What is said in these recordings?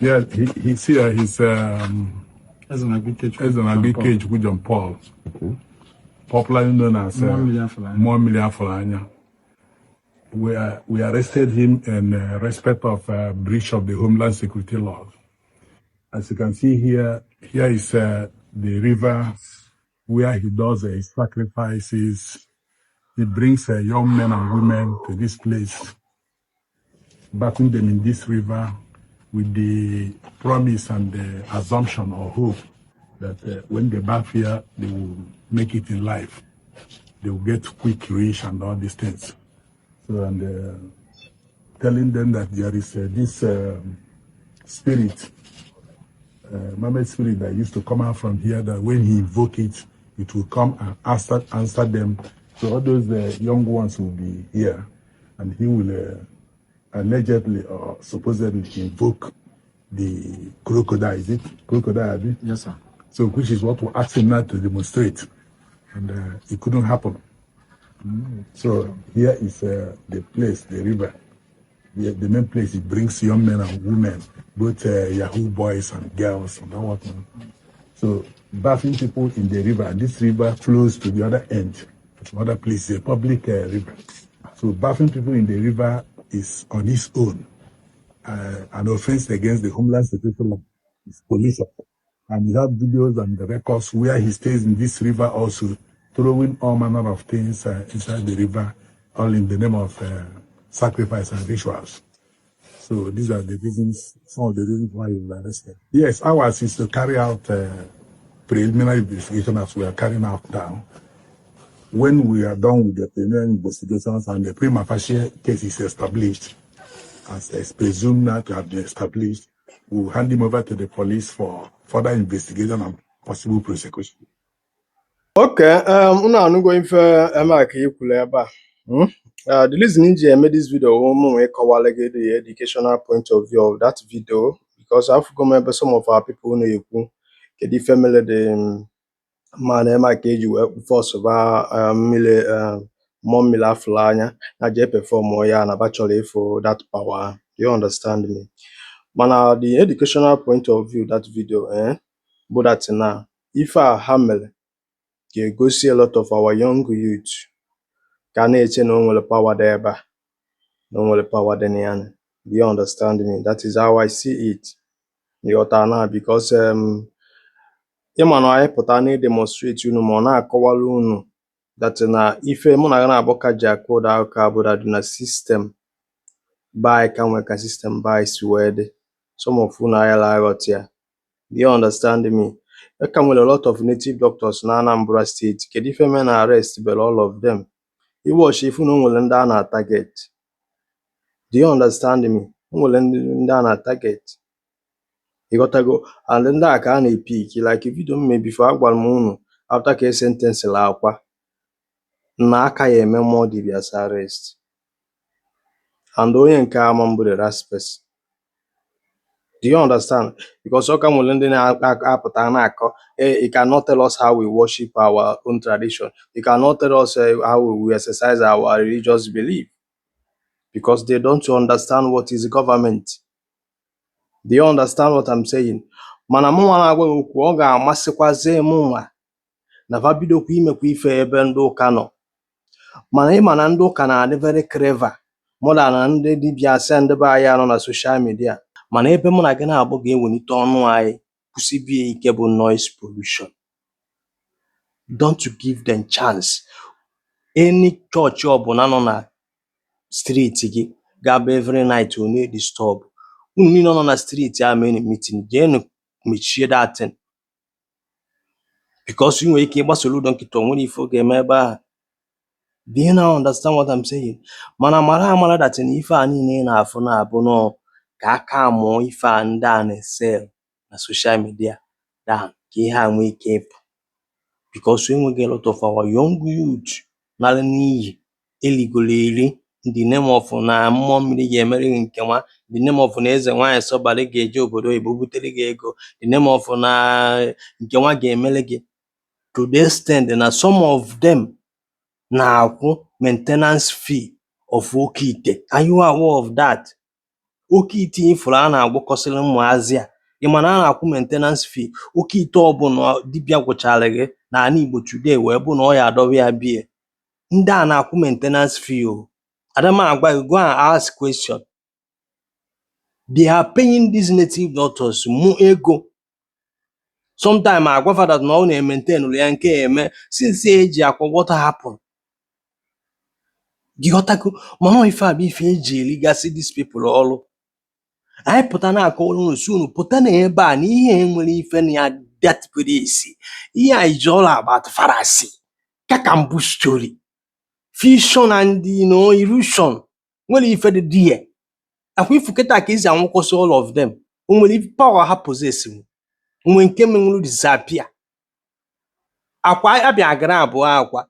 Yeah, he's here. He's Ezenagụ Ikechukwu. Ezenagụ Ikechukwu John Paul, popularly known as Mmụọ Mmiri Afụrụ Anya. Mmụọ Mmiri Afụrụ Anya. We arrested him in respect of breach of the Homeland Security laws. As you can see here, here is the river where he does his sacrifices. He brings young men and women to this place, bathing them in this river with the promise and the assumption or hope that when they bath here, they will make it in life. They will get quick rich and all these things. So, and telling them that there is this spirit, mermaid spirit that used to come out from here, that when he invoke it, it will come and answer them. So all those young ones will be here, and he will allegedly or supposedly invoke the crocodile. Is it crocodile, abi? Yes, sir. So, which is what we asked him now to demonstrate, and it couldn't happen. So here is the place, the river, the main place. It brings young men and women, both Yahoo boys and girls, and all what. So bathing people in the river, and this river flows to the other end, to other place, a public river. So bathing people in the river is on its own an offense against the Homeland Security law. It's pollution. And you have videos and the records where he stays in this river also, throwing all manner of things inside the river, all in the name of sacrifice and rituals. So these are the reasons, some of the reasons why he was arrested. Yes, ours is to carry out preliminary investigation as we are carrying out now. When we are done with the preliminary investigations and the prima facie case is established, as is presumed now to have been established, we will hand him over to the police for further investigation and possible prosecution. Okay, unu anụgo ife Emeaka ikwulu ebe a. The reason m ji eme this video wụ mụ nwe ịkọwalụ gị the educational point of view of that video, because afụgo m ebe some of our people na-ekwu kedu ife mere the man Emeaka eji wee force ba mmiri mmụọ mmiri afụrụ anya na jee perform ya na ba chọrọ ịfụ that power. Do you understand me? Mana the educational point of view that video bụ that na ife a ha mere ga-egosi a lot of our young youth ka a na-eche na o nwere power dị ebe a, na o nwere power dị na ya. Do you understand me? That is how I see it. Ịghọta na because ịma na anyị pụta na demonstrate unu ma ọ na-akọwara unu that na ife mụ na gị na-abụ ka ji akụ ụda akụkọ bụ that na system be anyị ka nwe ka system be anyị si wee dị. Some of unu ayala aghọta ya. Do you understand me? E ka nwere a lot of native doctors na Anambra State. Kedu ife mere na arrest bere all of them? Iwatch ifu na o nwere ndị a na-target. Do you understand me? O nwere ndị a na-target. Ịghọtago? And ndị a ka a na-epick like video m mee before, agwara m unu after ka e sentence Akwa na aka ya eme more dibias arrest, and onye nke ama mbụ the last person. Do you understand? Because ọ ka nwere ndị na-apụta na-akọ, "Hey, you cannot tell us how we worship our own tradition. You cannot tell us how we exercise our religious belief," because they don't understand what is government. Do you understand what I'm saying? Mana mụnwa na-agwa gị okwu, ọ ga-amasịkwazi mụnwa na fa bidokwa imekwa ife ebe ndị ụka nọ, mana ịma na ndị ụka na-adị very clever more than na ndị dibịa asị ndị be anyị anọ na social media. Mana ebe mụ na gị na-abụ ga-ewelite ọnụ anyị kwụsịbie ike bụ noise pollution. Don't give them chance. Any church ọbụla nọ na street gị ga-abụ every night ọ na-edisturb unu niile nọ na street a, mee meeting, jeenu mechie that thing, because ị nwere ike ịgbasoro udo nkịta, o nwere ife ọ ga-eme ebe ahụ. Do you now understand what I'm saying? Mana mara amara that na ife a niile ị na-afụ na-abụ nọọ ka aka mụọ ife a ndị a na-esell na social media down ka ihe a nwee ike ịpụ, because enweghị a lot of our young youth nara n'iyi eligoro eri in the name of na mmụọ mmiri ga-emere gị nke nwa, in the name of na eze nwaanyị sọbalị ga-eje obodo oyibo butere gị ego, in the name of na nke nwa ga-emere gị, to the extent na some of them na-akwụ maintenance fee of oke ite. Are you aware of that? Oke ite ifuru a na-agwọkọsịrị ụmụazị a, ị ma na a na-akwụ maintenance fee? Oke ite ọbụla dibịa gwụchara gị n'ala Igbo today wee bụ na ọ ya adọba ya bie, ndị a na-akwụ maintenance fee o. Adama agwa gị, go and ask question. They are paying these native doctors mụ ego. Sometime agwa fa that na ọ na-emaintain ya nke eme since eji akwa. What happen? Ghọtago? Mana ọ ife a bụ ife eji eligasị these people ọrụ. Anyị pụta na-akọwara unu, si unu pụta na ebe a na ihe enwere ife na ya. That place, ihe a is all about fallacy, kakambu story, fiction and illusion. Nwere ife dị there. Akwa ifu kịta ka esi anwụkwụsị all of them. O nwere ife power ha possess? Onwe nke menwuru disappear. Akwa abịa gara abụọ,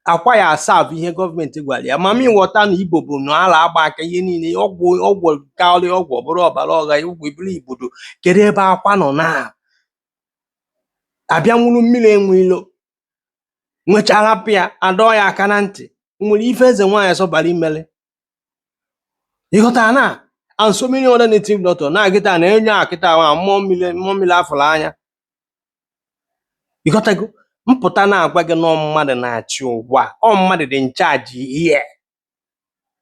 akwa ya aserve ihe gọọmenti gwara ya. Mama, ịghọta na Igbo bụ na ala agba aka ihe niile, ọgwụ ọgwụ karịa ọgwụ, ọ bụrụ ọbara ọgha ọgwụ iburu igbodo. Kedu ebe akwa nọ na abịa nwuru mmiri enwe ilo nwechara pịa adọ ya aka na ntị? Nwere ife eze nwaanyị sọbara imele, ịghọtara na and so many other native doctor na kịta na-enye akịta nwa mmụọ mmiri, mmụọ mmiri afụrụ anya. Ịghọtago? Mpụta na-agwa gị na ọ mmadụ na-achị ụwa, ọ mmadụ dị in charge here.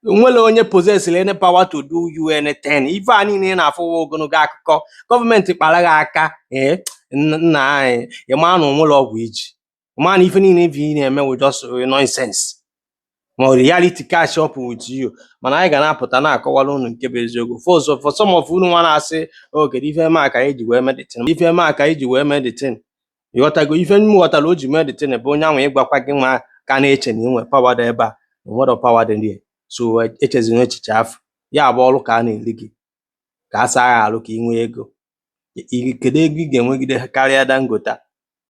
Nwere onye possess any power to do you anything. Ife a niile ị na-afụwa ogologo akụkọ gọọmenti kpara gị aka. Ee, nna anyị, ị maa na onwere ọgwụ iji maa na ife niile ife ị na-eme wụ just nonsense, ma ọ reality catch up with you. Mana anyị ga na-apụta na-akọwara unu nke bụ eziokwu. For some of unu nwa na-asị, "O kedu ife eme ka anyị ji wee mee the thing?" Ife eme ka anyị ji wee mee the thing, ịghọtago? Ife m ghọtara o ji mee the thing bụ onye ahụ ịgwakwa gị nwa ka na-eche na inwe power dị ebe a. Nwere power dị there, so echezina echiche afọ ya bụ ọrụ ka a na-eri gị ka a saa ya arụ ka ị nwee ego. Kedu ego ị ga-enwegide karịa Dangote a?